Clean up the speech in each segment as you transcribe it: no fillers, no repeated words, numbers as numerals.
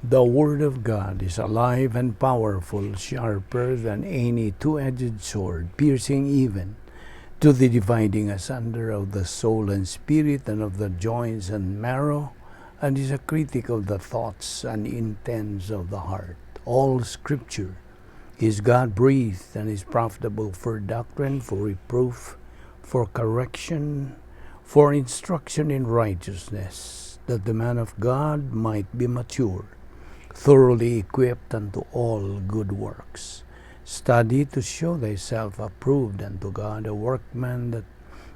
The Word of God is alive and powerful, sharper than any two-edged sword, piercing even to the dividing asunder of the soul and spirit and of the joints and marrow, and is a critic of the thoughts and intents of the heart. All Scripture is God-breathed and is profitable for doctrine, for reproof, for correction, for instruction in righteousness, that the man of God might be mature, thoroughly equipped unto all good works. Study to show thyself approved unto God, a workman that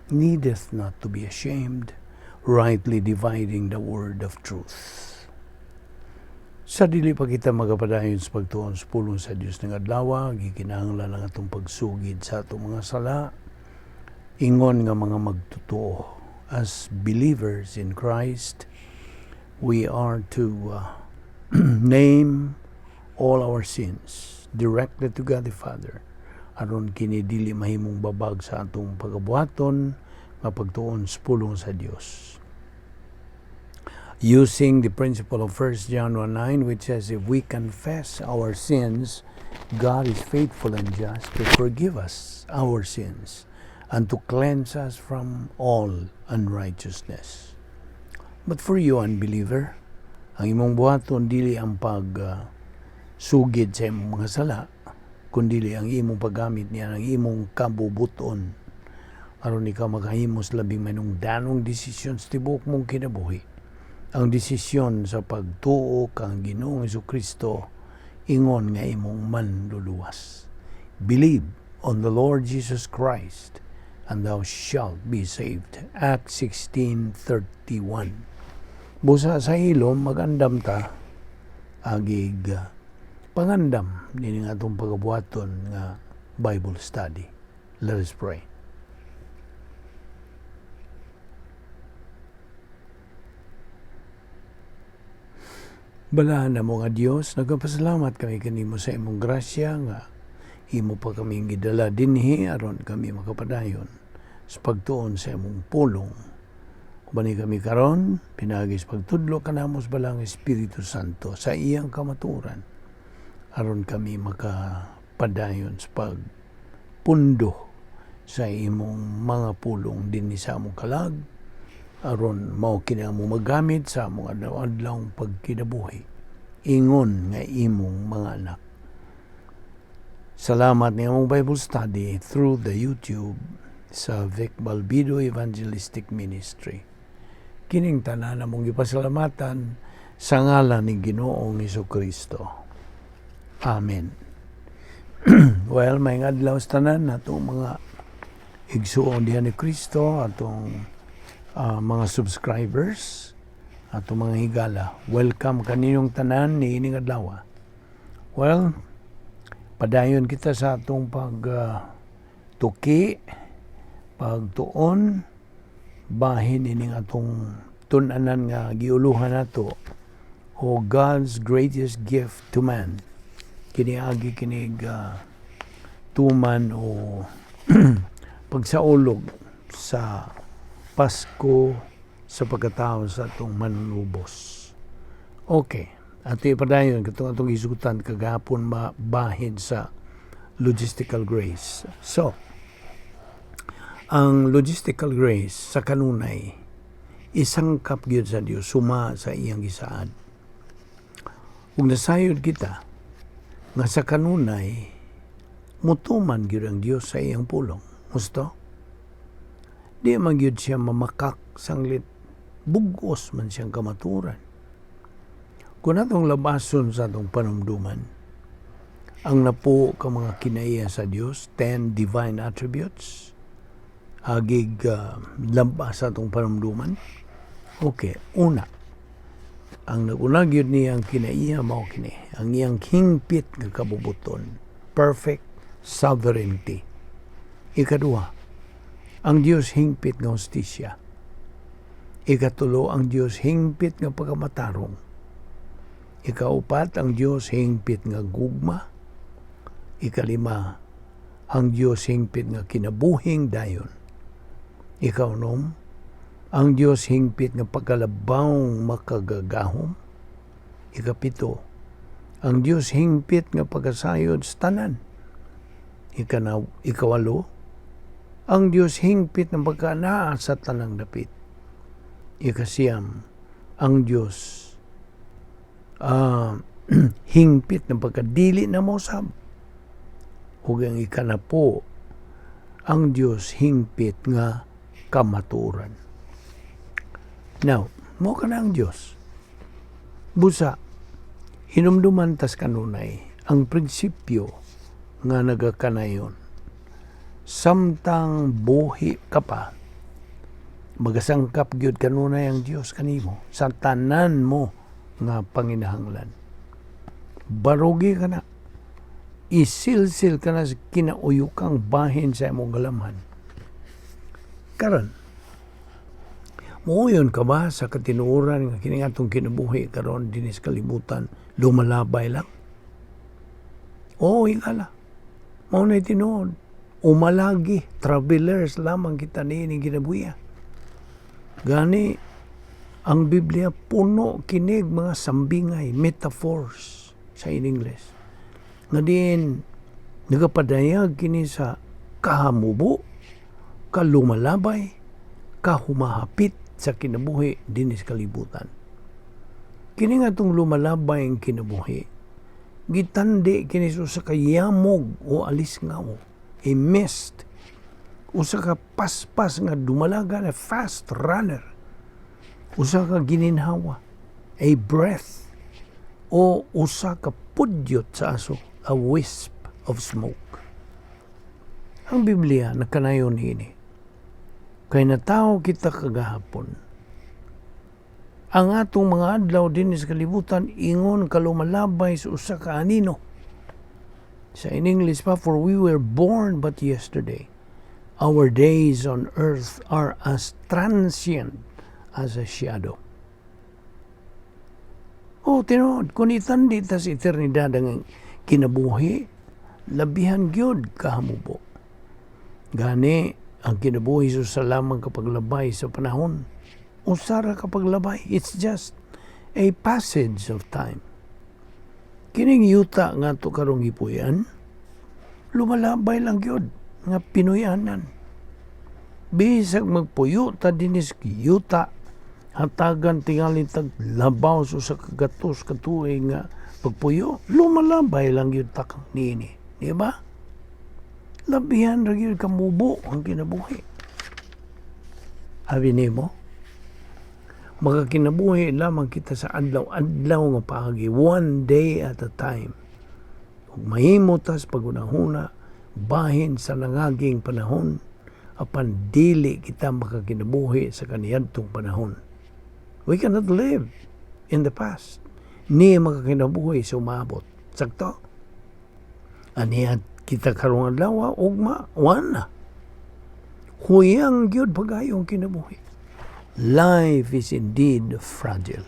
needeth not to be ashamed, rightly dividing the word of truth. Sa dili pa kita magapadayon sa pagtuon sa pulong sa Dios ng adlaw, gikinahanglan ang atong pagsugid sa atong mga sala, ingon nga mga magtotoo. As believers in Christ, we are to name all our sins directly to God the Father, aron kini dili mahimong babag sa atong pagabuhaton nga pagtuon sa pulong sa Dios. Using the principle of 1 John 1:9, which says, if we confess our sins, God is faithful and just to forgive us our sins and to cleanse us from all unrighteousness. But for you, unbeliever, ang imong buhaton dili ang pag sugid sa imong mga sala, kundili ang imong paggamit niya ang imong kabubuton aron ikaw makahimo sa labing manungdanong desisyon sa tibuok mong kinabuhi. Ang desisyon sa pagtuo kang Ginoong Kristo ingon nga imong manluluwas. Believe on the Lord Jesus Christ and thou shalt be saved. Acts 16:31. Busa sa hilom, magandam ta agig pangandam nini nga atong pagabuhaton nga Bible study. Let us pray. Balaan na mo nga Dios, nagapasalamat kami kanimo sa imong grasya nga imo pa kaming gidala dinhi aron kami makapadayon sa pagtuon sa imong pulong. Ubani kami karon pinaagi sa pagtudlo kanamo sa Balaang Espiritu Santo sa iyang kamatuoran aron kami makapadayon sa pagpundo sa imong mga pulong dinhi sa among kalag, aron mao kini among magamit sa among adlaw-adlaw pagkinabuhi ingon nga imong mga anak. Salamat ni among Bible study through the YouTube sa Vic Balbido Evangelistic Ministry. Kining tanan among gipasalamatan sa ngalan ni Ginoong Hesukristo. Amen. Well, may adlaw sa tanan atong mga igsuon diha ni Kristo, atong mga subscribers, atong mga higala. Welcome kaninyong tanan ni ining adlaw. Well, padayon kita sa atong pag tuki, pagtuon, bahin ining atong tun-anan nga giuluhan nato o God's greatest gift to man. Kiniagi kinig tuman o pagsaulog sa Pasko sa pagkatao sa atong manunubos. Okay. Ato ipadayon katong atong isutan kagahapon bahin sa logistical grace. So, ang logistical grace sa kanunay isangkap gyud sa Dios suma sa iyang gisaad. Ug nasayod kita nga sa kanunay mutuman gyud ang Dios sa iyang pulong. Gusto? Di man gyud siya mamakak sanglit bugos man siyang kamaturan. Kung atong labason sa atong panumduman, ang napuo ka mga kinaiya sa Dios, 10 divine attributes, agig labas sa atong panumduman. Okay, una, ang naguna gyud niya ang kinaiya mao kini, ang iyang hingpit nga kabubuton, perfect sovereignty. Ikaduha, ang Dios hingpit nga hustisya. Ikatulo, ang Dios hingpit nga pagkamatarong. Ikaupat, ang Dios hingpit nga gugma. Ikalima, ang Dios hingpit nga kinabuhing dayon. Ikaunom, ang Dios hingpit nga pagkalabawng makagagahom. Ikapito, ang Dios hingpit nga pagkasayod sa tanan. Ikawalo, ang Dios hingpit ng pagkanaa sa tanang dapit. Ikasiyam, ang Dios hingpit ng pagkadili na mosab. Ug ang ikanapo, ang Dios hingpit nga kamaturan. Now, mao kana ang Dios. Busa, hinumduman tas kanunay ang prinsipyo nga nagakanayon. Samtang buhi ka pa, magasangkap gyud kanunay ang Dios kanimo sa tanan mo nga panginahanglan. Barugi ka na. Isilsil ka na sa kinauyukang bahin sa imong galamhan. Karon, muuyon ka ba sa katinuoran nga kini atong kinabuhi karon dinhi sa kalibutan lumalabay lang? Oo, higala. Mao na tinuod. Umalagi, travelers lamang kita niining kinabuhi. Gani, ang Biblia puno kinig mga sambingay, metaphors sa in English. Nga diin, nagapadayag kini sa kahamubo, kalumalabay, kahumahapit sa kinabuhi dinhi sa kalibutan. Kini nga itong lumalabay ang kinabuhi, gitandi kini sa kayamog o alisngaw, a mist, usa ka paspas nga dumalaga na fast runner, usa ka gininhawa, a breath, o usa ka pudyot sa aso, a wisp of smoke. Ang Biblia nakanayon ini. Kay natawo kita kagahapon. Ang atong mga adlaw din sa kalibutan ingon kalumalabay sa usa ka anino. Sa in English pa, "For we were born but yesterday. Our days on earth are as transient as a shadow." Oh, tinuod, kung itandi ta sa eternidad ang kinabuhi, labihan gyud kahamubo. Gani, ang kinabuhi sa lamang kapaglabay sa panahon. Usa ra ka paglabay. It's just a passage of time. Kining yuta nga to karong gipuy-an, lumalabay lang gyud nga pinuy-anan. Bisag magpuyo ta dinis yuta, hatagan tingali tag labaw sa usa ka gatos ka tuig nga pagpuyo, lumalabay lang gyud ta niini. Di ba? Labihan ra gyud kamubo ang kinabuhi. Abi nimo, makakinabuhi lamang kita sa adlaw-adlaw nga paagi, one day at a time. Ug mahimo tas pagunahuna bahin sa nangaging panahon, apan dili kita makakinabuhi sa kaniadtong panahon. We cannot live in the past. Ni makakinabuhi sa umaabot. Sakto? Aniya kita karong adlaw, ugma, wana. Huyang gyud pagayong kinabuhi. Life is indeed fragile.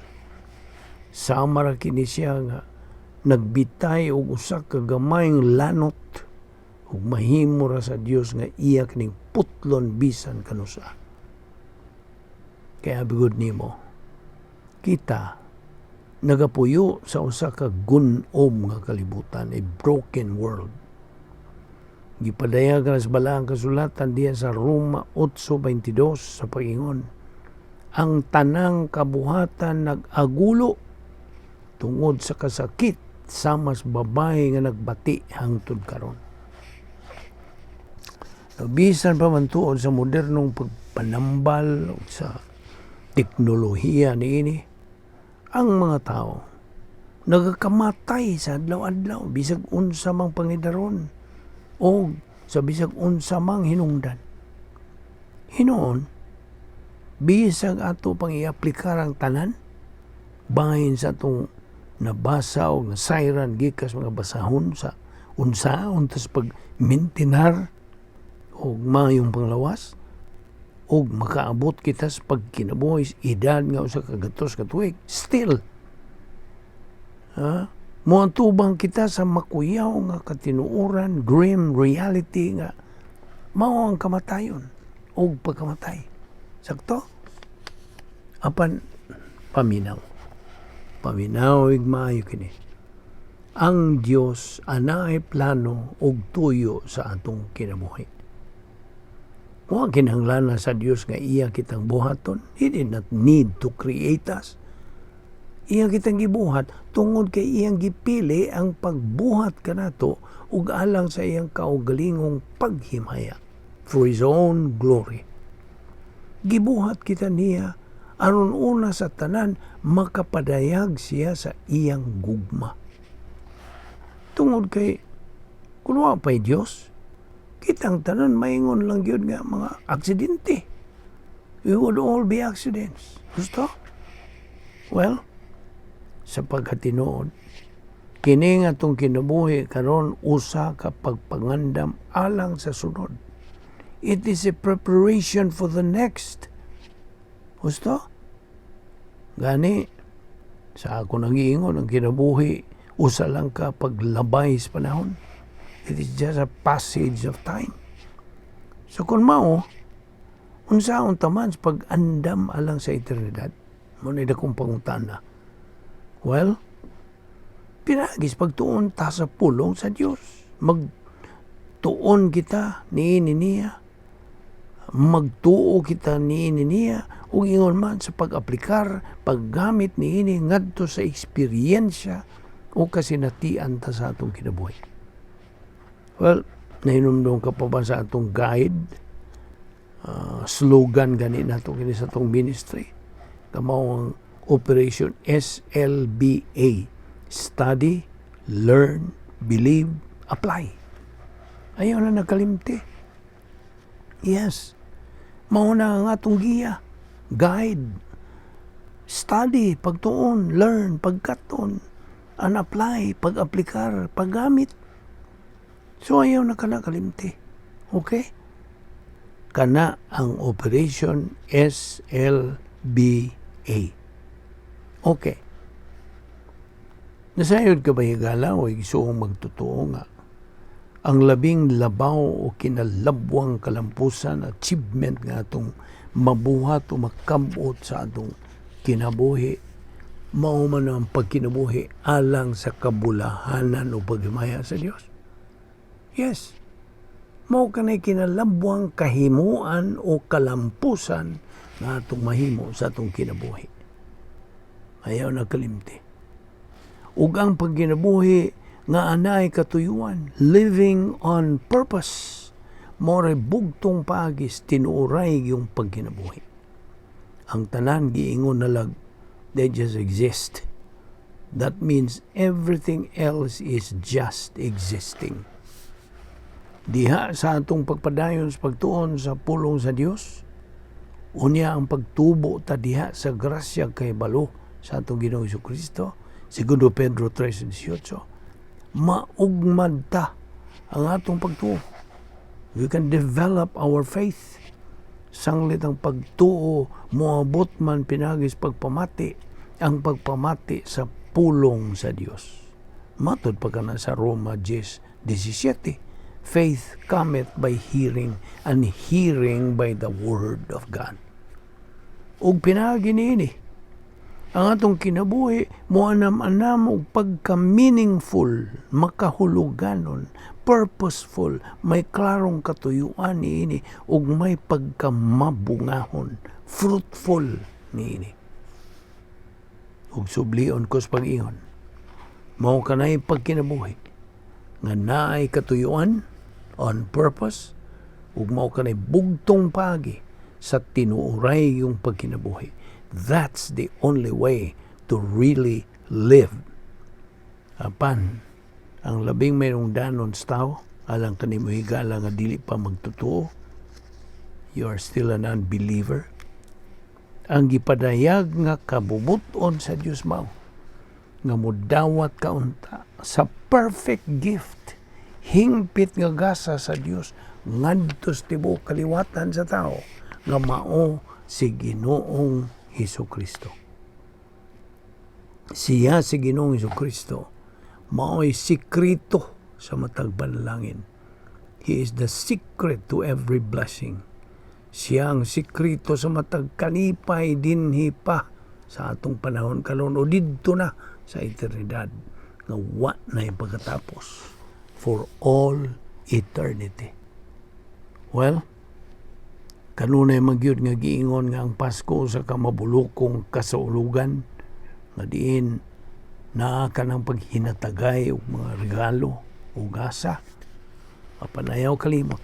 Sama ra kini siya nga nagbitay og usa ka gamayng lanot ug mahimo ra sa Dios nga iya kining putlon bisan kanusa. Kaya bigod nimo, kita nagapuyo sa usa ka gun-om nga kalibutan, a broken world. Gipadayag sa balaang kasulatan diya sa Roma 8:22 sa pag-ingon, ang tanang kabuhatan nag-agulo tungod sa kasakit sama sa babae nga nagbati hangtod karon. No, bisan pa man tuod sa modernong pagpanambal o sa teknolohiya niini, ang mga tao nagakamatay sa adlaw-adlaw bisag unsa mang pangidaron o sa bisag unsa mang hinungdan. Hinuon, bisag ato pang iaplikar ang tanan bahin sa atong nabasa o nasayran gikas mga basahon sa unsaon tas pag mintinar og mayong panglawas og makaabot kita sa pagkinabuhi sa edad nga usa ka gatos ka tuig, still ha, moatubang kita sa makuyaw nga katinuoran, grim reality nga mao ang kamatayon og pagkamatay. Sakto? Apan paminaw. Paminawig maayo kini. Ang Dios anaay plano ug tuyo sa atong kinabuhi. Wa kinahanglan sa Dios nga iya kitang buhaton. He did not need to create us. Iya kitang gibuhat tungod kay iyang gipili ang pagbuhat kanato ug alang sa iyang kaugalingong paghimaya, for His own glory. Gibuhat kita niya aron una sa tanan makapadayag siya sa iyang gugma. Tungod kay kung wa pa'y Dios, kitang tanan maingon lang gyud nga mga aksidente. We would all be accidents. Gusto? Well, sa pagkatinuod, kini nga atong kinabuhi karon usa ka pagpangandam alang sa sunod. It is a preparation for the next. Gusto? Gani, sa ako nang giingon, ang kinabuhi, usa lang ka paglabay sa panahon. It is just a passage of time. So kung mao, unsaon ta man sa pag-andam alang sa eternidad? Mao ni dakong pangutana. Well, pinaagi sa pagtuon ta sa pulong sa Dios. Magtuon kita niini niya. Magtuo kita niini niya ug ingon man sa pag-aplikar, paggamit niini ngadto sa eksperyensya o kasinatian ta sa atong kinabuhi. Well, nahinumdum ka pa ba sa atong guide? Slogan gani nato kini sa atong ministry. Kamao ang Operation SLBA. Study, Learn, Believe, Apply. Ayaw na nagkalimti. Yes. Mao na ang atong giya. Guide. Study, pagtuon, learn, pagkaton, and apply, pag-aplikar, paggamit. So ayaw na ka na kalimti. Okay? Kana ang Operation SLBA. Okay. Nasayod ka ba, higala o igsuong magtotoo, nga ang labing labaw o kinalabwang kalampusan, achievement nga atong mabuhat o makabot sa atong kinabuhi, mao man ang pagkinabuhi alang sa kabulahanan o paghimaya sa Dios? Yes. Mao kanay kinalabwang kahimuan o kalampusan nga atong mahimo sa atong kinabuhi. Ayaw na kalimti. Ug ang pagkinabuhi nga anay katuyuan, living on purpose, mao bugtong paagi sa tinuoray yung pagkinabuhi. Ang tanan giingon nalag, they just exist. That means everything else is just existing. Diha sa atong pagpadayon sa pagtuon sa pulong sa Dios, unya ang pagtubo ta diha sa grasya kay balo sa atong Ginoong Kristo, segundo Pedro 3:18, maugmad ta ang atong pagtuo. We can develop our faith. Sanglit ang pagtuo moabot man pinaagi sa pagpamati, ang pagpamati sa pulong sa Dios. Matod pa kana sa Roma 10:17, faith cometh by hearing, and hearing by the word of God. Ug pinaagi niini, ang atong kinabuhi moanam-anam og pagka-meaningful, makahuluganon, purposeful, may klarong katuyuan niini ug may pagkamabungahon, fruitful niini. Ug sublion ko sa pag-ingon, mao kanay pagkinabuhi nga naay katuyuan, on purpose, ug mao kanay bugtong paagi sa tinuoray yung pagkinabuhi. That's the only way to really live. Apan, ang labing mayroong danon sa tao, alang kanimo, higala, nga dili pa magtotoo, you are still an unbeliever. Ang gipadayag nga kabubuton sa Dios mao nga mudawat ka unta sa perfect gift, hingpit nga gasa sa Dios ngadto sa tibuok kaliwatan sa tao, nga mao si Ginoong Hesus Kristo. Siya, si Ginoong Hesus Kristo, mao'y sikreto sa matag panalangin. He is the secret to every blessing. Siya ang sikreto sa matag kalipay dinhi pa Sa atong panahon karon o didto na sa eternidad nga wa na pagkatapos, for all eternity. Well, kanunay magyud nga giingon nga ang Pasko usa ka mabulokong kasaulugan nga diin naa ka ng paghinatagay og mga regalo o gasa. Apan ayaw kalimot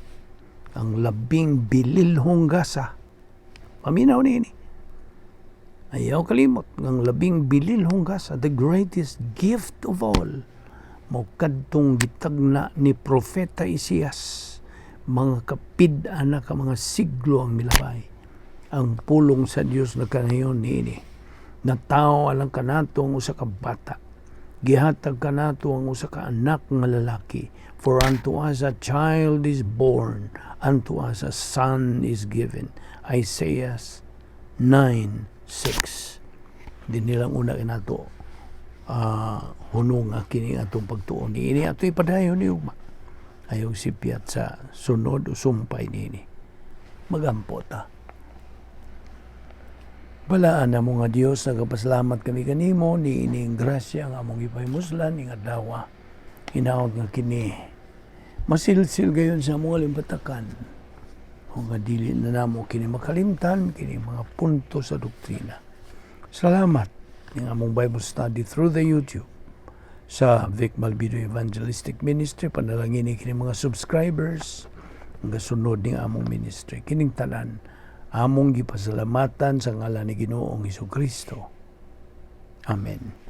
ang labing bililhong gasa. Paminaw niini. Ayaw kalimot ang labing bililhong gasa, the greatest gift of all, mao kadtong gitagna ni Propeta Isaias mga kapid-an na ka mga siglo ang milabay. Ang pulong sa Dios na kanayon niini: "Natawo alang kanato ang usa ka bata. Gihatag kanato ang usa ka anak nga lalaki. For unto us a child is born, unto us a son is given." Isaiah 9:6. Dinhi lang una kinato hunong kini atong pagtuon niini. Ato ipadayon ni ugma. Ayaw sipyat sa sunod o sumpay niini. Magampo ta. Balaan namo nga Dios, nagapasalamat kami kanimo niining grasya nga among gipahimuslan ning adlaw. Hinaot nga kini masilsil gayon sa among alimpatakan o nga dili na namo kini makalimtan, kini mga punto sa doktrina. Salamat ning among Bible study through the YouTube sa Vic Malbido Evangelistic Ministry. Panalangin kini mga subscribers nga sunod ning among ministry. Kining tanan among gipasalamatan sa ngalan ni Ginoong Kristo. Amen.